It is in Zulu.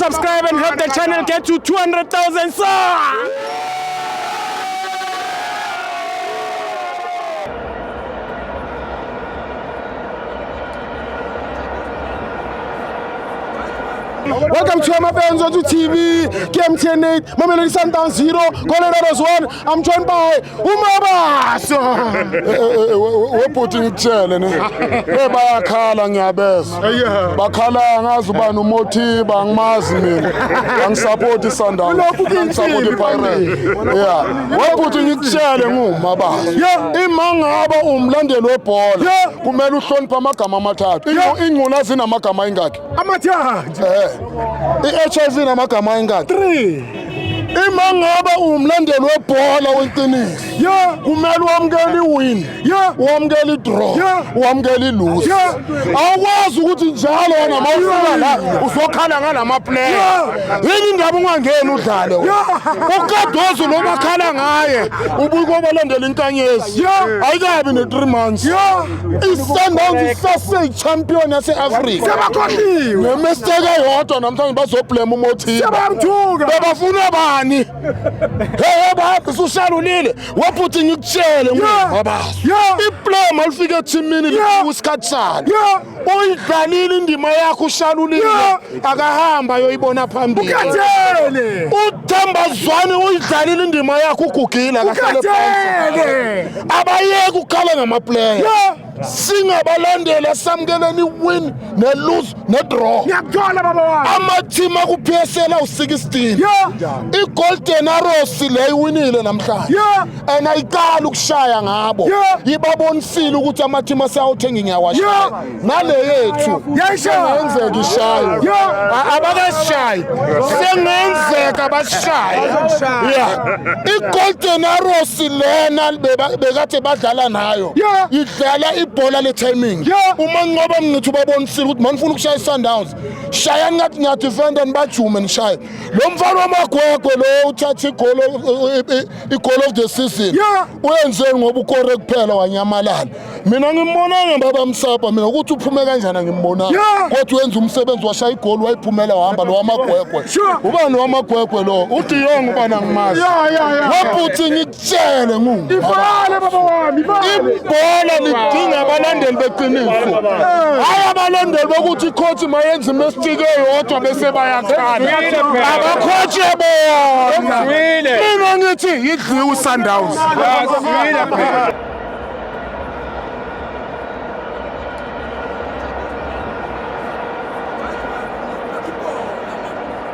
subscribe and help the channel get to 200,000 subs. Welcome to MFN Zonzu TV, KMTN 8, Mamelodi Sundowns 0, Golden Arrows 1. I'm joined by Umabasa. Webhuti ngikutshele ne bayakhala ngiyabezwa bakhala ngazi ubani uMothiba angimazi mina angisapoti iSundowns, angisapoti iPirates. Yeah, webhuti ngikutshele nguMabasa, ima ngaba umlandeli webhola kumele uhloniphe amagama amathathu. Ingculazi inamagama ayingakhi? Amathathu. I-HIV inamagama ayingakhi? 3. Ima ngaba umlandeli webhola weqiniso kumele wamukele i-win, wamukele i-draw, wamukele i-lose. Awukwazi ukuthi njalo wena mawufika la uzokhala ngalama-player. Yini indaba ungangeni udlale wena? UKadozo lo bakhala ngaye ubuke obalandela inkanyezi ayikabi ne-3 months. I-Sundowns isaseyi-champion yase-Afrika. Sebakhohliwe. Nge-mistake eyodwa namhlanje bazoblame uMothiba. Sebamthuka. Bebafuna bani? Hey baba, usushalulile webhuti ngikutshele nguMabasa, iplay malifike ethimini lifika isikhathi salo. Uyidlalile indima yakho ushalulile, akahamba ayoyibona phambili. Ukhathele. UThemba Zwane uyidlalile indima yakho, ugugile, akahlale phansi. Ukhathele. Abayeke ukukhala ngama-player. Singabalandeli asamukeleni i-win ne-lose ne-draw. Ngiyakuthola baba wami. Amathim aku-PSL awu-16, i-Golden Arrows le iwinile namhlanje and ayiqali ukushaya ngabo. Ibabonisile ukuthi amathim aseyawuthenga ngiyawashaya nale yethu. Yayishaya. Sengenzeka ishayo. Abakashayi, sengenzeka bashaye. Yeah, i-Golden Arrows lena bekade badlala nayo idlala ibhola le-timing. Uma nqoba ngithi ubabonisile ukuthi manifuna ukushaya i-Sundowns, shayani ngathi niyadefenda, nibajume nishaye. Lo mfana wamagwegwe lo uthatha i-goal of the season uyenzeni? Ngoba ukore kuphela wanyamalala. Mina ngimbonanga baba Msapha mina ukuthi uphume kanjani, angimbonanga. Kodwa wenza umsebenzi, washaya igoli, wayiphumela wahamba lo wamagwegwe. Ubani wamagwegwe lo? UDiyong ubani? Angimazi. Wabhuthi ngikutshele ngu Ivale baba wami, ivale. Ibhola lidinga abalandeli beqiniso, hayi abalandeli bokuthi i-coach mayenza i-mistake eyodwa bese bayakhala. Abakhothe bona. Mina ngithi idliwe uSundowns.